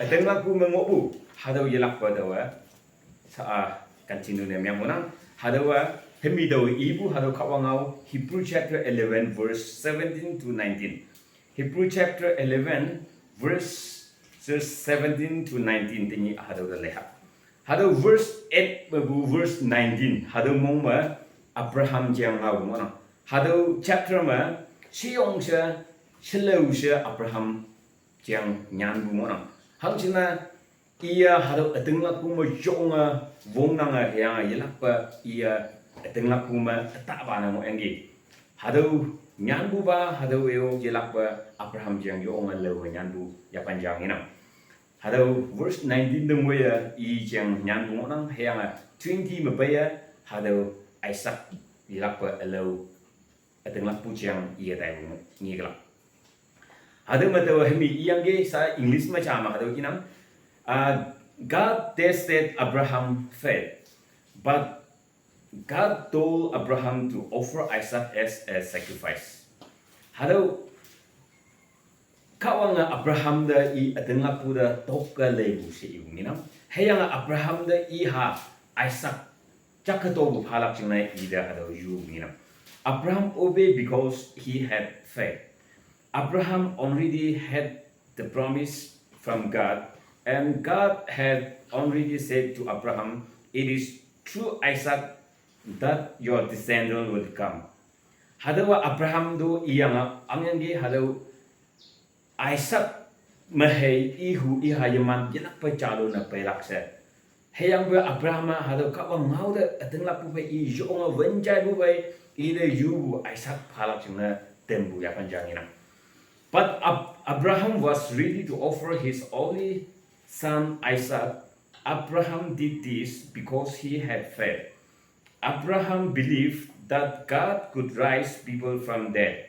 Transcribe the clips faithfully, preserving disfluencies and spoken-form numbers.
ütinglakpu me ngohpu, hatüo yelakpa taowe, sa-a, continue ne meng ngohnang, hatüowa, hemi taowe ipu, hatüo Kahwang ngao, Hebrew chapter eleven, verse seventeen to nineteen. Hebrew chapter eleven, verses seventeen to nineteen, tenyih hatüo te leiha. Hatüo verse eight mepu verse nineteen, hatüo mong me Abraham jeng ngao ngohnang. Hatüo chapter me, sheyong she, sheleo she Abraham jeng nyanpu ngohnang. Hangjingne, iye hatüo ütinglakpu me yonge wongnange hüyange yelakpa iye ütinglakpu me ütapa ne ngohyangki. Hatüo nyanpupa, hatüo eo yelakpa Abraham jeng yonge leowe nyanpu yapan jang inang. Hatüo verse nineteen te ngoiye i jeng nyanpu ngohnang hüyange twenty me peiye hatüo Isaac yelakpa ülao ütinglakpu jeng iye taipu ngekelak. Hatüo me taowe hemi iyangki sa English me ja me hatüo inang. Uh, God tested Abraham faith, but God told Abraham to offer Isaac as a sacrifice. Hatüo Kahwange Abraham te i ütinglakpu te tokke leipu she ipu ngenang. Hüyange Abraham te i ha Isaac jakke topu phalak jingne ite hatüo yu ngenang. Abraham obeyed because he had faith. Abraham already had the promise from God, and God had already said to Abraham, "It is through Isaac that your descendant will come." Hatüowa Abraham to iyange angyangki hatüo Isaac me hei ihu iha yeman yelakpe jalo ne peilak she. Hüyangpoi Abraham-a hatüo Kahwang ngao te ütinglakpu phei i yonge wünjaipu phei ite yupu Isaac phalak jingne tempu yapan jang inang. But Ab-, Abraham was ready to offer his only son Isaac. Abraham did this because he had faith. Abraham believed that God could raise people from dead.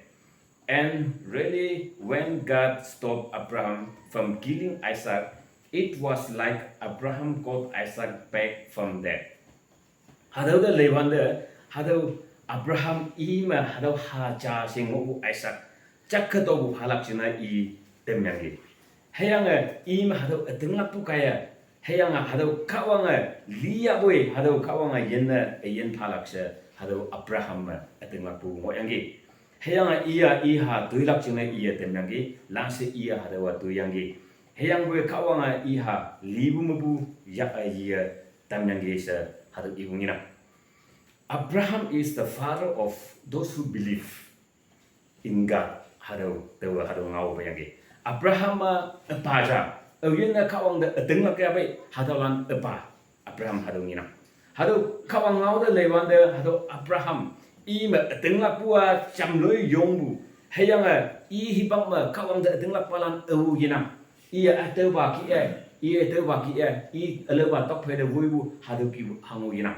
And really, when God stopped Abraham from killing Isaac, it was like Abraham got Isaac back from death. Hatüo te leiwante, hatüo Abraham i me hatüo ha ja she ngohpu Isaac jakke topu phalak jingne i temyangki. Hüyange i me hatüo ütinglakpu kaiye, hüyange hatüo Kahwange liyapoi hatüo Kahwange yinne üyin phalak she hatüo Abraham me ütinglakpu ngohyangki. Hüyange iye iha toilak jingne iye temyangki, lanshe iye hatüowa toiyangki. Hüyangpoi Kahwange iha lipu mepu ya-e iye tamyangki she hatüo ipu ngenang. Abraham is the father of those who believe in God. Hatüo, taowe hatüo ngao peyangki. Abraham-a üpa ja, aoyinne Kahwang te ütinglak yahpei hatüolan üpa. Abraham hatüo ngenang. Hatüo Kahwang ngao te leiwante hatüo Abraham i me ütinglakpu-a jamloi yongpu. Hüyange i hipak me Kahwang te ütinglakpalan ao yenang. Iye ütaopa kih-e, iye ütaopa kih-e, i ülaopa tokphei te woipu hatüo kihpu hango yenang.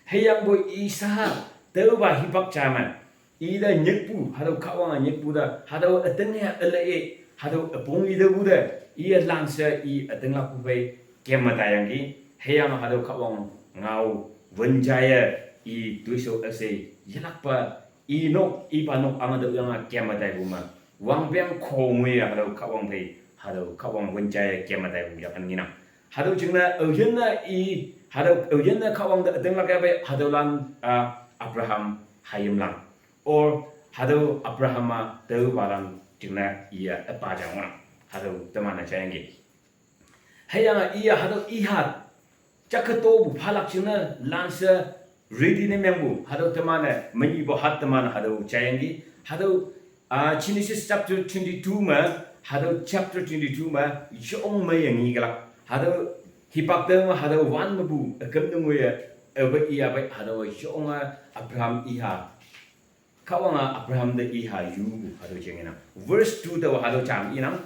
Hüyangpoi i sa, taopa hipak ja me ite nyikpu, hatüo Kahwange nyikpu te, hatüo ütinge üle-e, hatüo üpong itepu te, iye lanshe i ütinglakpu phei kemme taiyangki, hüyange hatüo Kahwang ngao wün jaiye i toishao üshei yelakpa, i nok, ipa nok ange tüoyange kemme taipu me, wangpeng khongwei hatüo Kahwang phei, hatüo Kahwang wün jaiye kemme taipu yapan ngenang. Hatüo jingne aoyinne i, hatüo aoyinne Kahwang te ütinglak yahpei hatüolan, ah, Abraham hayimlan. Or hatüo Abraham-a taopalan jingne iye üpa ja ngohnang. Hatüo teman-e jaiyangki. Hüyange iye hatüo iha jakke topu phalak jingne lanshe ready ne mengpu, hatüo teman-e menyihpu hat teman hatüo jaiyangki. Hatüo, ah, Genesis chapter twenty-two me, hatüo chapter twenty-two me yong meiye ngekelak. Hatüo hipak te me hatüo wan mepu üküm te ngoiye, aope iyape hatüo yonge Abraham iha Kahwange Abraham te iha yu, hatüo jeng inang. Verse two taowa hatüo jam inang.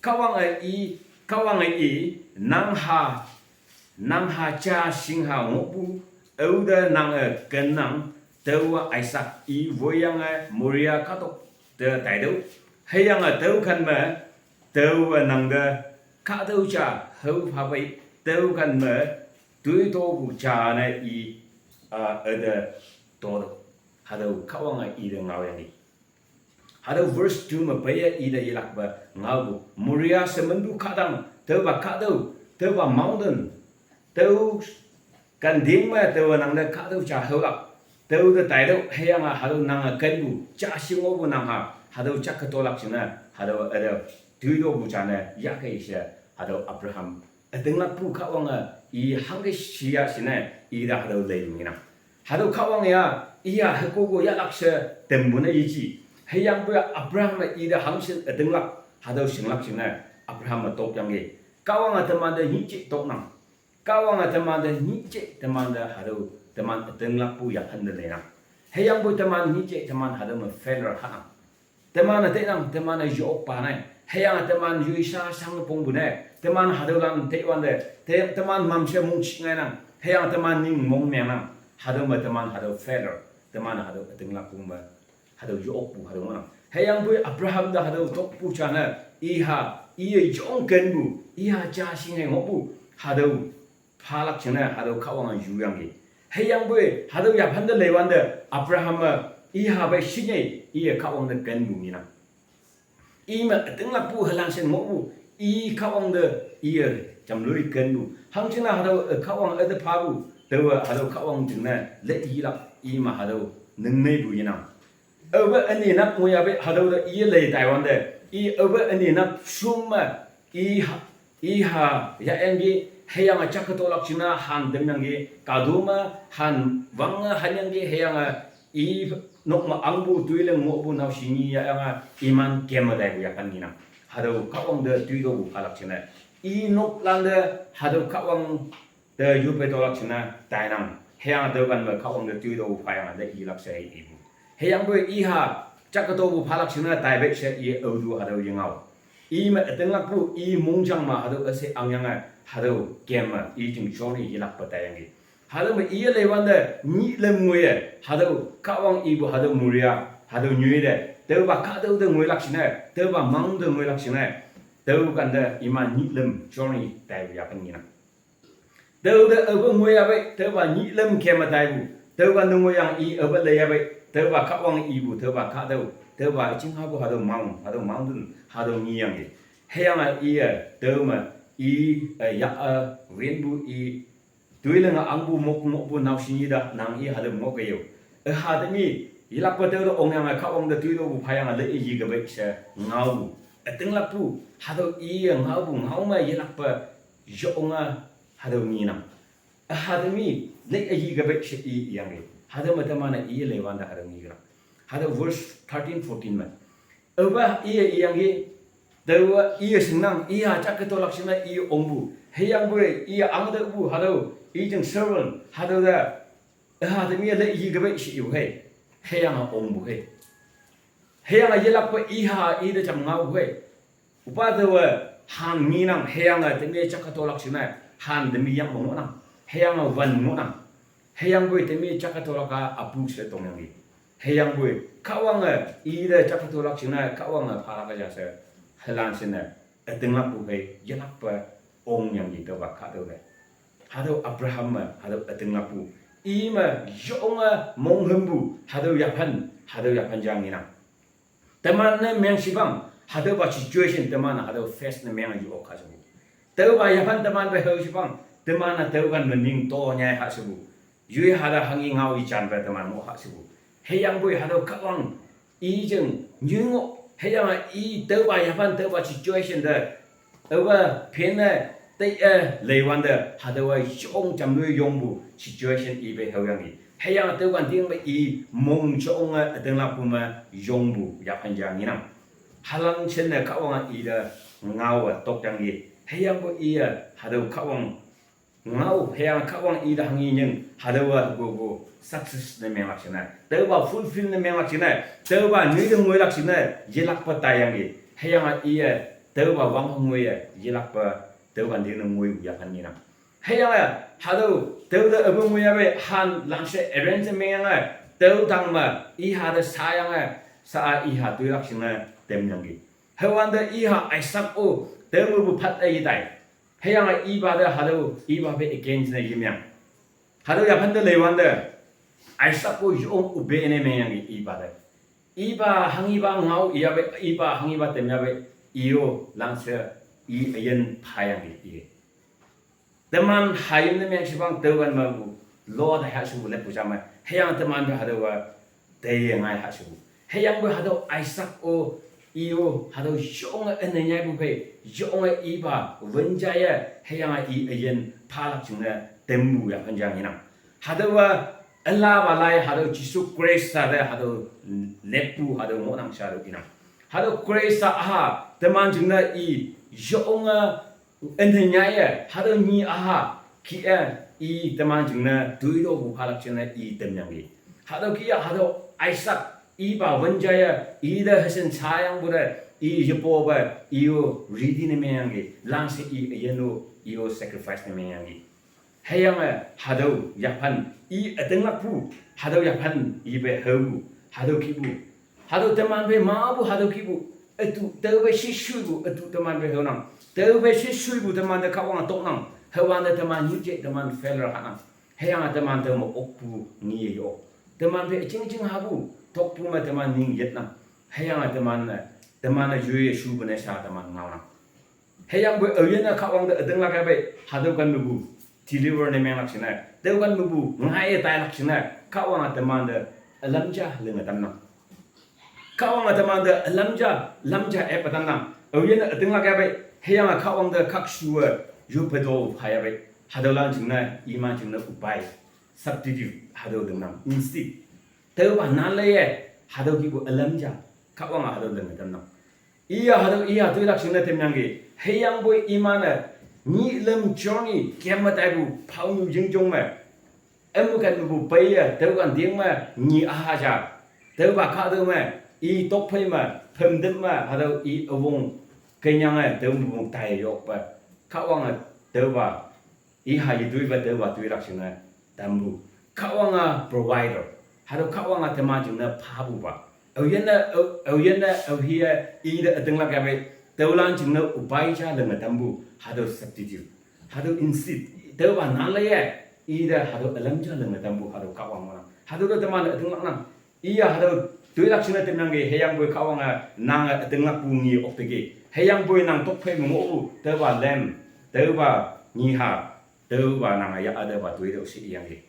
Kahwange i, Kahwange i, nang ha, nang ha ja shingha ngohpu, ao te nange kennang, taowa Isaac i woiyange Moriah kahtok te taitüoh. Hüyange tüoken me, taowe nang te kahtüo ja hao phapei, tüoken me, toitopu ja ne i, ah, üte totüoh. Hatüo Kahwange ite ngaoyangki. Hatüo verse two me peiye ite yelakpe ngaopu. Moriah she minpu kahtang Tüopa kahtüo, tüopa mountain, tüo kanding me tüowa nangte kahtüo ja haolak, tüo te taitüoh, hüyange hatüo nange kenpu, ja shingopu nang ha, hatüo jakke tolak jingne, hatüo üte, toitopu jane yahkei she, hatüo Abraham ütinglakpu Kahwange i hangke shiya shinne, ite hatüo lei ngenang. Hatüo Kahwang ya, iya hekoko yahlak she tempu ne yeji. Hüyangpoi Abraham-e ite hangshin ütinglak, hatüo shinglak jingne, Abraham-e tokyangki. Kahwange temante nyihje toknang. Kahwange temante nyihje, temante hatüo, teman ütinglakpu yaphante leinang. Hüyangpoi teman nyihje, teman hatüo me failure hanang. Teman-e teinang, teman-e yokpa ne. Hüyange teman yoisha shang pongpu ne. Teman hatüolan teiwante, te-, teman mamshe mongching ngainang. Hüyange teman ning mongmengnang. Hatüo me teman hatüo failure. Teman hatüo ütinglakpu me, hatüo yokpu hatüo ngohnang. Hüyangpoi Abraham te hatüo tokpu jane, iha, iye yong kenpu, iha ja shinge ngohpu, hatüo phalak jingne hatüo Kahwange yuyangki. Hüyangpoi hatüo yaphante leiwante, Abraham-e iha pei shinge, iye Kahwang te kenpu ngenang. I me ütinglakpu hülangshen ngohpu, i Kahwang te, iye jamloi kenpu. Hangjingne hatüo, eh, Kahwang üte phapu, taowe hatüo Kahwang jingne le ilak, i me hatüo ningmeipu yenang. Aope üni nak ngoiya pei hatüo te iye lei taiwante, i aope üni nak shum me, i ha, iha yahyangki, hüyange jakke tolak jingne han temyangki, kahtüo me han wange hanyangki, hüyange i nok me ahngpu toi leng ngohpu naoshe nyi yahyange iman kemme taipu yaphan ngenang. Hatüo Kahwang te toitopu phalak jingne, i noklante hatüo Kahwang te yoppe tolak jingne tainang. Hüyange tüokan me Kahwang te toitopu phayange te ilak she ipu. Hüyangpoi iha jakke topu phalak jingne taipei she i aotu hatüo yengao. I me ütinglakpu i mongjang me hatüo üshei angyange hatüo kemme i jing journey yelakpe taiyangki. Hatüo me iye leiwante nyihlüm ngoiye, hatüo Kahwang ipu hatüo Moria, hatüo nyoi te, tüopa kahtüo te ngoilak jingne, tüopa mountain te ngoilak jingne, tüokante iman nyihlüm journey taipu yaphan ngenang. Tüo te aope ngoiya pei, tüopa nyihlüm kemme taipu, tüopa ne ngoiyange i aope leiya pei, tüopa Kahwang ipu, tüopa kahtüo, tüopa jinghapu hatüo mountain, hatüo mountain, hatüo ngeyangki. Hüyange iye, tüo me, i, eh, ya, eh, winpu i, toi lenge ahngpu mok ngohpu naoshe nyi te nang i hatüo ngohkei yo. Üha temi, yelakpe tüo te ongyange Kahwang te toitopu phayange le iyikepei she ngaopu. Ütinglakpu, hatüo iye ngaopu ngao me yelakpe yonge hatüo ngenang. Üha temi, le iyikepei she i iyangki. Hatüo me teman-e iye leiwante hatüo ngenang. Hatüo verse thirteen, fourteen me. Aopa iye iyangki, taowa iye shingnang, iya jakke tolak jingne i ongpu. Hüyangpoi iye ahngtüohpu hatüo, i jing servant, hatüo te, üha temi le iyikepei she ipu hei. Hüyange ongpu hei. Hüyange yelakpe iha ite jam ngaopu hei. Üpa taowe han ngenang, hüyange temi jakke tolak jingne, han temi yang me ngohnang. Hüyange wan ngohnang. Hüyangpoi temi jakke tolak-a apu she tongyangki. Hüyangpoi Kahwange ite jakke tolak jingne Kahwange phalak ja she, hülangshinne, ütinglakpu phei yelakpe ongyangki tüopa kahtüo te. Hatüo Abraham me hatüo ütinglakpu, i me yonge monghümpu hatüo yaphan, hatüo yaphan ja ngenang. Teman-e meng shipang, hatüopa situation teman-e hatüo face ne menge yu-ok ha shepu. Tüopa yaphan teman pe hao shipang, teman-e tüokan me ning to nyai ha shepu. Yoi hatüo hanghe ngao i janpe teman ngoh ha shepu. Hüyangpoi hatüo Kahwang i jing nyoi ngoh, hüyange i tüopa yaphan tüopa situation te, aopa phenne tei-e leiwante hatüowa yong jamloi yongpu situation ipe haoyangki. Hüyange tüokan ting me i mong jonge ütinglakpu me yongpu yaphan ja ngenang. Hülangshinne Kahwange ite ngaowe tokyangki. Hüyangpoi iye hatüo Kahwang ngao, hüyange Kahwang ite hanghe nying, hatüowa gogo success ne menglak jingne, tüopa fulfill ne menglak jingne, tüopa nyoite ngoilak jingne yelakpe taiyangki. Hüyange iye tüopa wang ngoiye yelakpe tüopa tingne ngoipu yaphan ngenang. Hüyange hatüo tüote apu ngoiya pei han langshe arrange ne mengyange, tüo tang me iha te shayange, sha-a iha toilak jingne temyangki. Hüwante iha Isaac-o, tüo mepu phat-e yetai. Hüyange ipa te hatüo, ipa pe against ne yemeng. Hatüo yaphan te leiwante, Isaac-o yong üpe ne mengyangki ipa te. Ipa hanghepa ngao iya pei, ipa hanghepa temya pei, i-o langshe i üyin phayangki i. Teman hayim ne meng shibang tüokan mepu lo te ha shupu leppu jame. Hüyange teman pe hatüowa teye ngai ha shupu. Hüyangpoi hatüo Isaac-o, i-o, hatüo yonge üne nyaipu phei, yonge ipa wün jaiye, hüyange i üyin phalak jingne tempu yaphan jang inang. Hatüowa ülapa lai hatüo Jesu Khrista te hatüo leppu hatüo ngohnang sha tüo inang. Hatüo Khrista-a teman jingne i yonge üne nyaiye, hatüo nyi-a kih-e i teman jingne toitopu phalak jingne i temyangki. Hatüo kih-a hatüo Isaac ipa wün jaiye, ite heshin shayangpu te, i yepope, i-o ready ne mengyangki, langshe i üyin-o, i-o sacrifice ne mengyangki. Hüyange hatüo yaphan i ütinglakpu, hatüo yaphan ipe haopu, hatüo kihpu, hatüo teman phei mapu, hatüo kihpu, ütu tüophei shishuipu, ütu teman phei haonang. Tüophei shishuipu teman te Kahwange toknang. Hüwante teman nyije teman failure hahnang. Hüyange teman tüo me okpu ngi yok. Teman phei üjing jing hapu, tokpu me teman ning yetnang. Hüyange teman-e, teman-e yoiye shupu ne sha teman ngaonang. Hüyangpoi aoyinne Kahwang te ütinglak yapei, hatüo kan mepu deliver ne menglak jingne, tüo kan mepu ngaiye tailak jingne, Kahwange teman te ülam ja linge tamnang. Kahwange teman te ülam ja, lam ja eppe tamnang. Aoyinne ütinglak yapei, hüyange Kahwang te khakshuwe yoppe to phayapei. Hatüolan jingne, iman jingne upai, substitute, hatüo lingnang, instead. Tüopa nan leiye, hatüo kihpu ülam ja, Kahwange hatüo linge tamnang. Iya hatüo iya toilak jingne temyangki, hüyangpoi iman-e, nyi lüm journey kemme taipu phaonyu yingjong me, ümkan mepu peiye, tüokan ting me, nyi-a ja, tüopa kahtüo me, i tokphei me, phümtep me, hatüo i üwong, kenyange, tüo mepong tai yokpe, Kahwange, tüopa, i ha yetoipe tüopa toilak jingne tampu. Kahwange provider. Hatüo Kahwange teman jingne phapupa. Aoyinne, ao, aoyinne, aohiye, ite ütinglak yapei, tüolan jingne upai ja linge tampu, hatüo substitute. Hatüo instead, tüopa nan leiye, ite hatüo ülam ja linge tampu, hatüo Kahwang ngohnang. Hatüo te teman ütinglaknang. Iya hatüo toilak jingne temyangki, hüyangpoi Kahwange nange ütinglakpu ngi okteki. Hüyangpoi nang tokphei me ngohpu, tüopa lam, tüopa nyiha, tüopa nange ya-a tüopa toitüoh she iyangki.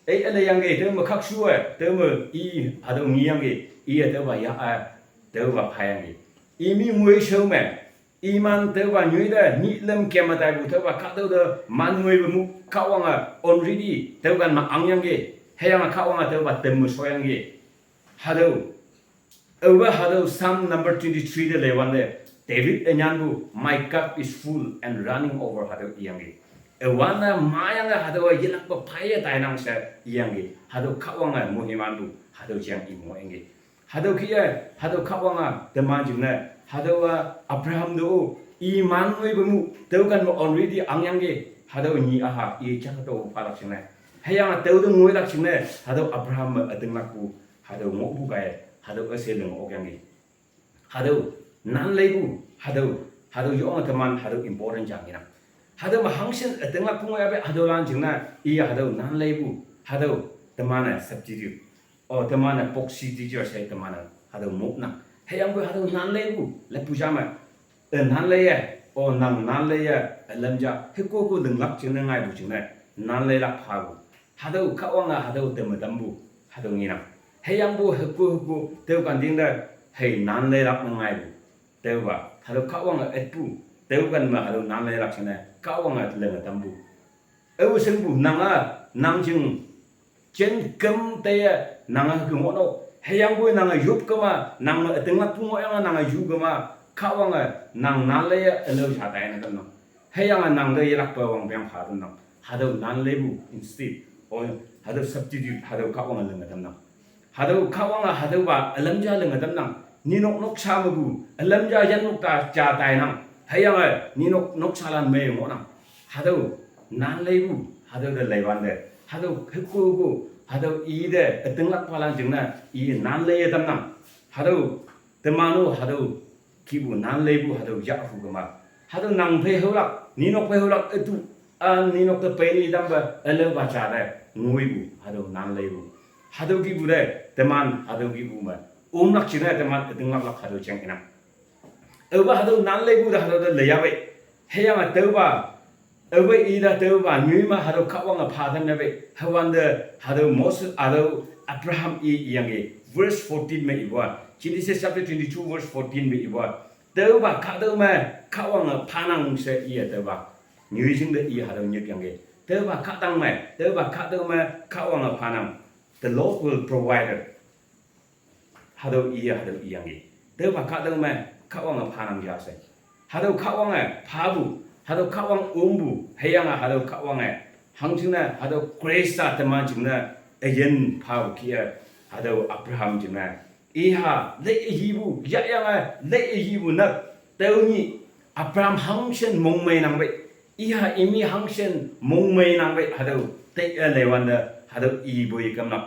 Ei üne yangki, tüome khakshuwe, tüome i hatüo ngiyangki, iye tüopa ya-a, tüopa phayangki. I mi ngoishao me, iman tüopa nyoi te, nyi lüm kemme taipu, tüopa kahtüo te, man ngoipe mu, Kahwange already, tüokan me angyangki, hüyange Kahwange tüopa temme shoyangki. Hatüo, aope hatüo Psalm number twenty-three te leiwante, David ünyanpu, My cup is full and running over, hatüo iyangki. Üwanne mayange hatüowa yelakpe phaiye tainang she iyangki. Hatüo Kahwange mohimanpu, hatüo jang i ngohyangki. Hatüo kih-e, hatüo Kahwange teman jingne, hatüowa Abraham te-o, iman ngoipe mu, tüokan me already angyangki, hatüo nyi-a ha, i jang tüo phalak jingne. Hüyange tüo te ngoilak jingne, hatüo Abraham me ütinglakpu, hatüo ngohpu kaiye, hatüo üshe ling okyangki. Hatüo nan leipu, hatüo, hatüo yonge teman, hatüo important jang inang. Hatüo me hangshin ütinglakpu ngoh yape, hatüolan jingne, iya hatüo nan leipu, hatüo teman-e substitute. O, teman-e proxy teacher she teman-e hatüo mopnang. Hüyangpoi hatüo nan leipu, leppu ja me, e, nan leiye, o, nang nan leiye, ülam ja, hüko ko linglak jingne ngaipu jingne, nan leilak phapu. Hatüo Kahwange hatüo teme tampu, hatüo ngenang. Hüyangpoi hüko hüko, tüokan ting te, hei nan leilak ne ngaipu. Tüopa, hatüo Kahwange ütpu, tüokan me hatüo nan leilak jingne, Kahwange linge tampu. Ao shingpu nange, nang jing, jen küm teye, nange hüke ngohnok. Hüyangpoi nange yop kema, nang me ütinglakpu ngohyange nange yu kema, Kahwange nang nan leiye ülao ja taine tamnang. Hüyange nang te yelakpe wangpeng pha tamnang. Hatüo nan leipu instead, o, hatüo substitute, hatüo Kahwange linge tamnang. Hatüo Kahwange hatüopa ülam ja linge tamnang. Ninok noksa mepu ülam ja yannok ta ja tainang. Hüyange ninok noksalan mei ngohnang. Hatüo nan leipu, hatüo te leiwante, hatüo hüko hüko, hatüo ite ütinglakpalan jingne i nan leiye tamnang. Hatüo teman-o hatüo kihpu nan leipu hatüo yahpu kema. Hatüo nang phei haolak, ninok phei haolak ütu, a, ninok te peini tampe ülaopa ja te ngoipu hatüo nan leipu. Hatüo kihpu te teman hatüo kihpu me omlak jingne teman ütinglaklak hatüo jang inang. Aopa hatüo nan leipu te hatüo te leiyapei. Hüyange taopa, aope ite taopa nyoi me hatüo Kahwange pha tamnang pei. Hüwante hatüo Moses, hatüo Abraham i iyangki. Verse fourteen me ipu-a. Genesis chapter twenty-two verse fourteen me ipu-a. Taopa kahtüo me Kahwange phanang she iye taopa nyoi jingte i hatüo nyikyangki. Taopa kahtang me, taopa kahtüo me Kahwange phanang. The Lord will provide. Hatüo iye hatüo iyangki. Taopa kahtüo me Kahwange phanang ja she. Hatüo Kahwange phapu, hatüo Kahwang ompu, hüyange hatüo Kahwange hangjingne hatüo Khrista teman jingne üyin phapu kih-e, hatüo Abraham jingne iha lei üyipu yahyange lei üyipu nak, tüo nyih Abraham hangshin mongmeinang pei. Iha imi hangshin mongmeinang pei, hatüo tei-e leiwante hatüo ipoi kamnang.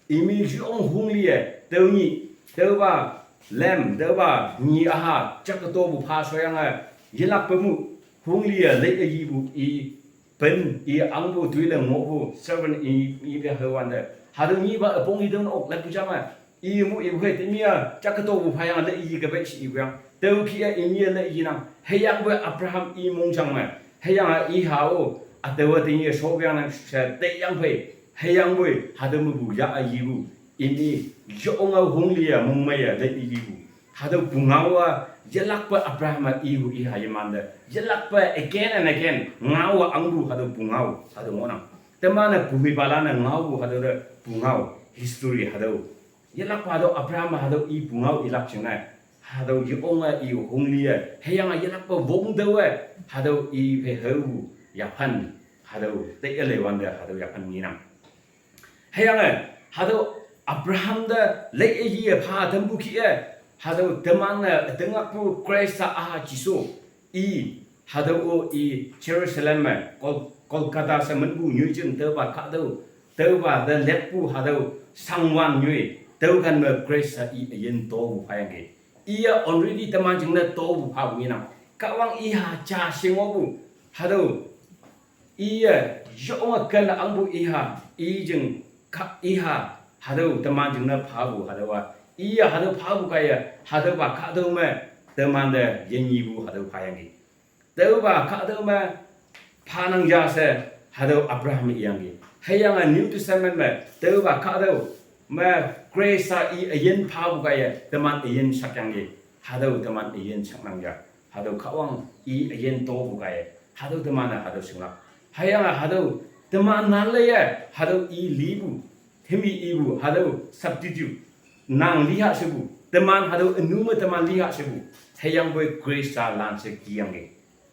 Imi yong hongliye, tüo nyih, tüopa lam, tüopa nyi aha, jakke topu pha shoyange, yelakpe mu, hongliye lei üyipu i pen, i ahngpu toile ngohpu servant i, ipe hüwante. Hatüo nyipa üpong i tüo ok leppu jame, i mu ipu hei temi-a jakke topu phayange lei üyi kepei she ipu yang. Tüo kih-e imi-e lei üyinang. Hüyangpoi Abraham i mongjang me, hüyange iha-o, ütaowa tenyih shoyangnang she teiyangphei. Hüyangpoi hatüo mepu ya üyipu, imi yonge hongliye mongmeiye lei üyipu, hatüo pungao-a, yelakpe Abraham-e ipu iha yemante, yelakpe again and again ngaowa ahngpu hatüo pungao hatüo ngohnang. Teman-e pumipalane ngaopu hatüo te pungao history hatüo. Yelakpa hatüo Abraham hatüo i pungao ilak jingne, hatüo yonge i hongliye, hüyange yelakpe wong taowe, hatüo i phei haopu yaphan, hatüo tei-e leiwante hatüo yaphan ngenang. Hüyange hatüo Abraham te lei üyiye pha tampu kih-e, hatüo teman-e ütinglakpu Khrista aha Jesu i, hatüo-o i Jerusalem me, Gol-, Golgotha she minpu nyoijing taopa kahtüo, taopa te leppu hatüo sangwan nyoi, tüokan me Khrista i üyin topu phayangki. Iye already teman jingne topu phapu ngenang. Kahwang iha ja shingopu, hatüo iye yonge ken ahngpu iha, i jing kah iha, hatüo teman jingne phapu hatüowa, iye hatüo phapu kaiye, hatüopa kahtüo me, temante yinyepu hatüo phayangki. Tüopa kahtüo me phanang ja she, hatüo Abraham iyangki. Hüyange New Testament me, tüopa kahtüo me Khrista i üyin phapu kaiye, teman üyin shakyangki. Hatüo teman üyin shaknang ja. Hatüo Kahwang i üyin topu kaiye, hatüo teman-e hatüo shinglak. Hüyange hatüo teman nanleiye, hatüo i lipu, himi ipu, hatüo substitute nang liha shepu, teman hatüo ünu me teman liha shepu, hüyangpoi Khrista lan she kiyangki.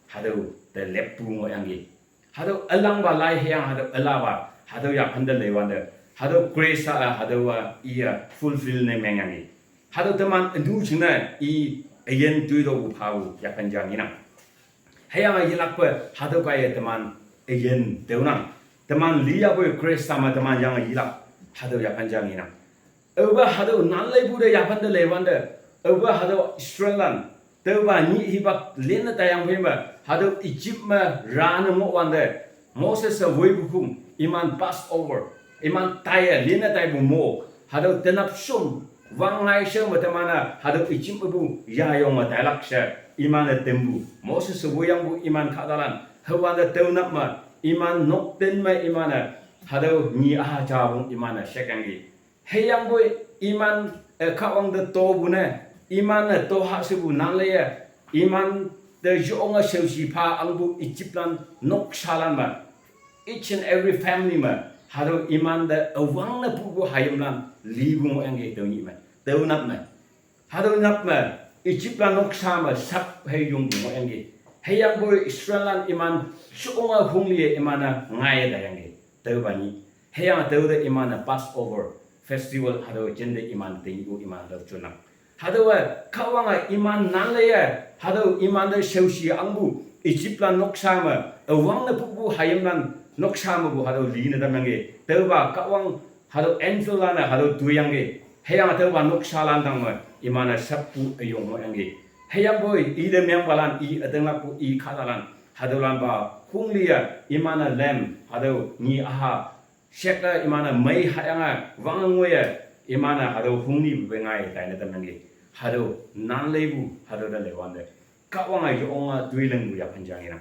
Hatüo te leppu ngohyangki. Hatüo ülangpa lai hüyange hatüo ülapa, hatüo yaphante leiwante, hatüo Khrista-a, hatüowa iye fulfill ne mengyangki. Hatüo teman ünu jingne i üyin toitopu phapu yaphan ja ngenang. Hüyange yelakpe hatüo kaiye teman üyin taonang. Teman liyapoi Khrista me teman yange yelak, hatüo yaphan ja ngenang. Aopa hatüo nanleipu te yaphante leiwante, aopa hatüo Israellan, taopa nyih hipak linne taiyangphei me, hatüo Egypt me rane ngohwante, Moses-e woipu khong, iman Passover, iman taiye linne taipu mo, hatüo tenap shom, wangngai she me teman-e hatüo Egypt mepu yayonge tailak she, iman-e tempu, Moses-e woiyangpu iman kahtalan, hüwante tüonap me, iman nokten me iman-e, hatüo nyi aha japong iman-e shekyangki. Hüyangpoi iman, eh, Kahwang te topu ne, iman-e toha shepu nanleiye, iman te yonge shaoshi pha ahngpu Egyptlan noksalan me, each and every family me, hatüo iman te üwangne pupu hayimlan lipu ngohyangki tüo nyih me, tüonap me. Hatüo nap me, Egyptlan noksa me sap hei yongpu ngohyangki. Hüyangpoi Israellan iman yonge hongliye iman-e ngaiye taiyangki. Tüopa nyih. Hüyange tüote iman-e Passover festival hatüo jinte iman tenyihpu iman hatüo jonnang. Hatüowe Kahwange iman nanleiye, hatüo iman te shaoshi ahngpu Egyptlan noksa me, üwangne pupu hayimlan noksa mepu hatüo line tamyangki. Tüopa Kahwang hatüo angellan-e hatüo toiyangki. Hüyange tüopa noksalan tang me, iman-e sappu üyong ngohyangki. Hüyangpoi ite mengpalan, i ütinglakpu i kahtalan, hatüolanpa hongliye, iman-e lam, hatüo nyi aha, shekte iman-e mei hahyange wangngoiye, iman-e hatüo honglipu pe ngai taine tamyangki. Hatüo nanleipu hatüo te leiwante, Kahwange yonge toilingpu yaphan ja ngenang.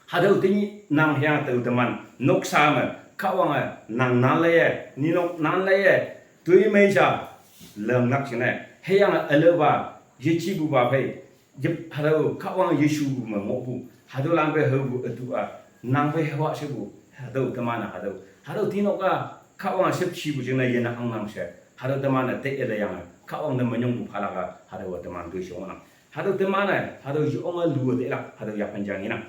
Hatüo tenyih nang hüyange tao teman noksa me Kahwange nang nanleiye, ninok nanleiye, toimei ja, lemlak jingne, hüyange ülaopa, yejipupa phei, yep hatüo Kahwang Jesu me ngohpu, hatüolan phei haopu ütu-a, nang phei hüwa shepu, hatüo teman-e hatüo, hatüo tinok-a, Kahwang shüpshipu jingne yene angnang she, hatüo teman-e te-e leyange Kahwang te menyongpu phalak-a hatüowa teman toishonang. Hatüo teman-e hatüo yonge luwe teilak hatüo yaphan ja ngenang.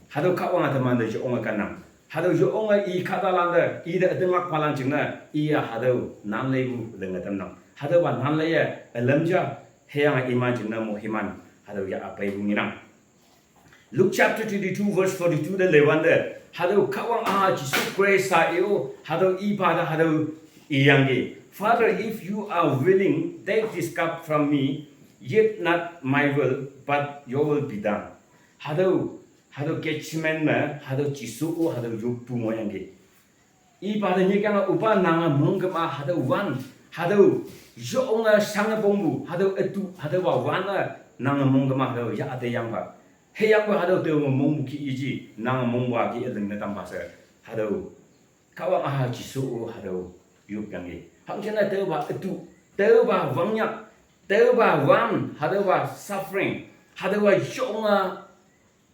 Hatüo Kahwange temante yonge kannang. Hatüo yonge i kahtalante, ite ütinglak phalan jingne, iya hatüo nanleipu linge tamnang. Hatüopa nanleiye ülam ja, hüyange iman jingne mohiman, hatüo ya-a peipu ngenang. Luke chapter twenty-two verse forty-two te leiwante, hatüo Kahwang-a Jesu Khrista i-o, hatüo ipa te hatüo iyangki, Father, if you are willing, take this cup from me, yet not my will, but your will be done. Hatüo, hatüo Gethsemane me, hatüo Jesu-o, hatüo yoppu ngohyangki. Ipa te nyikyange üpa nange mongkema hatüo wan, hatüo yonge shange pongpu, hatüo ütu, hatüopa wan-e nange mongkema hatüo ya teyangpa. Hüyangpoi hatüo tao mongpu ki iji, nange mongpu-a ki ülingne tampa she, hatüo Kahwang-a Jesu-o hatüo yopyangki. Hangjingne taopa ütu, taopa wangnyak, taopa wan, hatüopa suffering, hatüowa yonge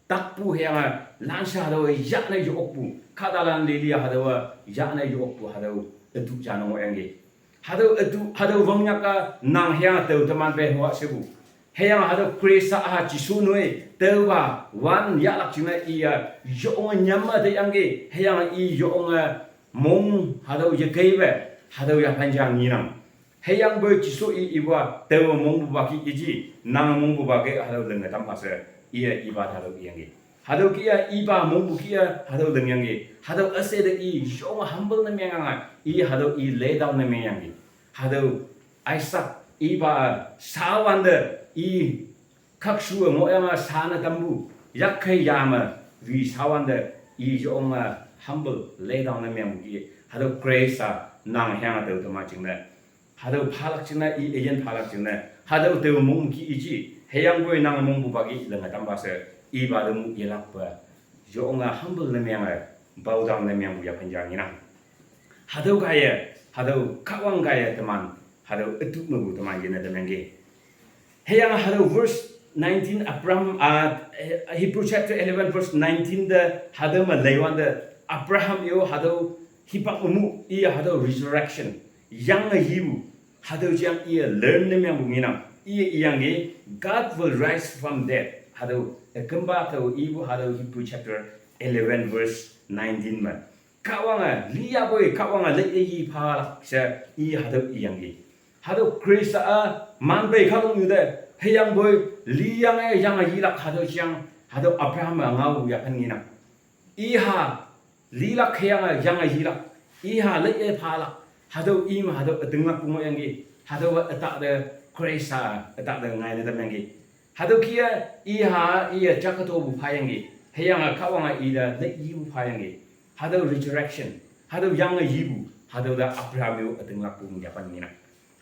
takpu hüyange lanshe hatüowa yane yokpu, kahtalan lili hatüowa yane yokpu hatüo ütu ja ne ngohyangki. Hatüo ütu, hatüo wangnyak-a nang hüyange tao teman phei hüwa shepu. Hüyange hatüo Khrista-a Jesu noi, taopa wan yahlak jingne iya, yonge nyamme teyangki, hüyange i yonge mong hatüo yekeipe, hatüo yaphan ja ngenang. Hüyangpoi Jesu i ipa, taowe mongpupa ki iji, nange mongpupa ke hatüo linge tampa she, iye ipa hatüo iyangki. Hatüo kih-a ipa mongpu kih-a hatüo lingyangki. Hatüo üshei te i yonge humble ne mengyange, i hatüo i lay down ne mengyangki. Hatüo Isaac ipa shawante i khakshu-e ngohyange shane tampu, yakkei yame, wi shawante i yonge humble lay down ne mengpu ki, hatüo Khrista nang hüyange tao teman jingne, hatüo phalak jingne, i üyin phalak jingne, hatüo tao mong ki iji, hüyangpoi nange mongpupa ki linge tampa she, ipa te mu yelakpe, yonge humble ne menge, bow down ne mengpu yaphan ja ngenang. Hatüo kaiye, hatüo Kahwang kaiye teman, hatüo ütu mepu teman yene tamyangki. Hüyange hatüo verse nineteen Abraham, ah, Hebrew chapter eleven verse nineteen te, hatüo me leiwante, Abraham i-o hatüo hipak mepu, iye hatüo resurrection, yange yipu, hatüo jang iye learn ne mengpu ngenang. Iye iyangki, God will rise from dead. Hatüo, ükümpa tao ipu hatüo Hebrew chapter eleven verse nineteen me. Kahwange, liyapoi Kahwange leiye yi phalak she i hatüo iyangki. Hatüo Khrista-a manpei khaklongnyu te, hüyangpoi liyange yange yilak hatüo jang, hatüo Abraham-e ngao yaphan ngenang. Iha, lilak hüyange yange yilak, iha leiye phalak, hatüo i me hatüo ütinglakpu ngohyangki, hatüowa ütahte Khrista ütahte ngaine tamyangki. Hatüo kih-a iha iye jaka topu phayangki, hüyange Kahwange ite lei yipu phayangki. Hatüo resurrection, hatüo yange yipu, hatüo te Abraham yo ütinglakpu yaphan ngenang.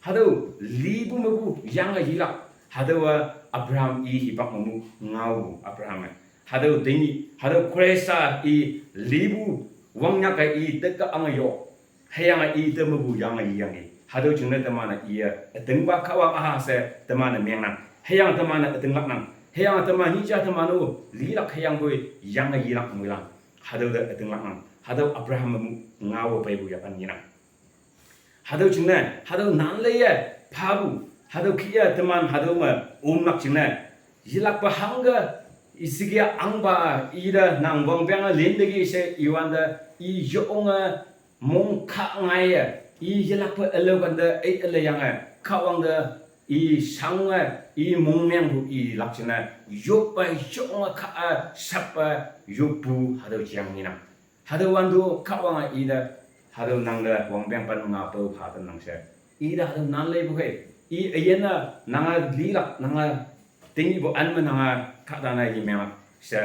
Hatüo lipu mepu yange yilak, hatüowa Abraham i hipak mepu ngaopu Abraham-e. Hatüo tenyih, hatüo Khrista i lipu wangnyak-e i teke ange yo. Hüyange i te mepu yange yiyangki. Hatüo jingne teman-e iye ütingpa Kahwang-a she teman-e mengnang. Hüyange teman-e ütinglaknang. Hüyange teman nyih ja teman-o lilak hüyangpoi yange yilak moilan. Hatüo te ütinglaknang. Hatüo Abraham mepu ngaowe peipu yaphan ngenang. Hatüo jingne, hatüo nanleiye phapu, hatüo kih-e teman hatüo me omlak jingne, yelakpe hangke, isike angpa, ite nang wangpeng-a linteki she iwante, i yonge mong kah ngaiye, i yelakpe ülao kante ei üleyange, Kahwang te i shange, i mongmengpu i lak jingne, yoppe yonge kah-e shappe yoppu hatüo jang ngenang. Hatüo wante Kahwange ite, hatüo nangte wangpeng pen ngaopao pha tamnang she. Ite hatüo nanleipu khei, i üyin-a nange lilak, nange tenyihpu an me nange kahtane yemenglak she,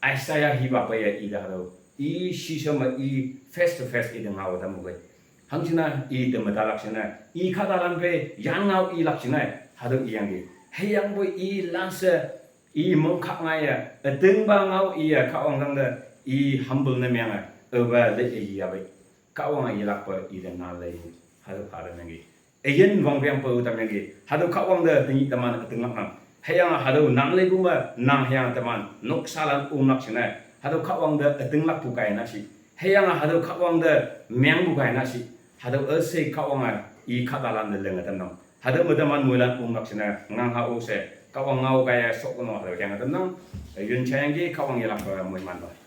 Isaiah hipa peiye ite hatüo i shisha me i face to face ite ngao tampu khei. Hangjingne i te me talak jingne, i kahtalan phei yan ngao ilak jingne, hatüo iyangki. Hüyangpoi i lanshe I mongkha ngaiye, ütingpa ngao iye Kahwang tangte, i humble ne menge, aope le iyape. Kahwange yelakpe ite nalei, hatüo pha tamyangki. Üyin wangpeng pao tamyangki. Hatüo Kahwang te tenyih teman ütinglaknang. Hüyange hatüo nang leipu me nang hüyange teman noksalan omlak jingne, hatüo Kahwang te ütinglakpu kai na shi. Hüyange hatüo Kahwang te mengpu kai na shi. Hatüo üshei Kahwange i kahtalan te linge tamnang. Hatüo me teman moilan omlak jingne ngangha-o she, Kahwang ngao kaiye shokono hatüo yange tamnang. Üyin jayangki. Kahwang yelakpe moiman pa.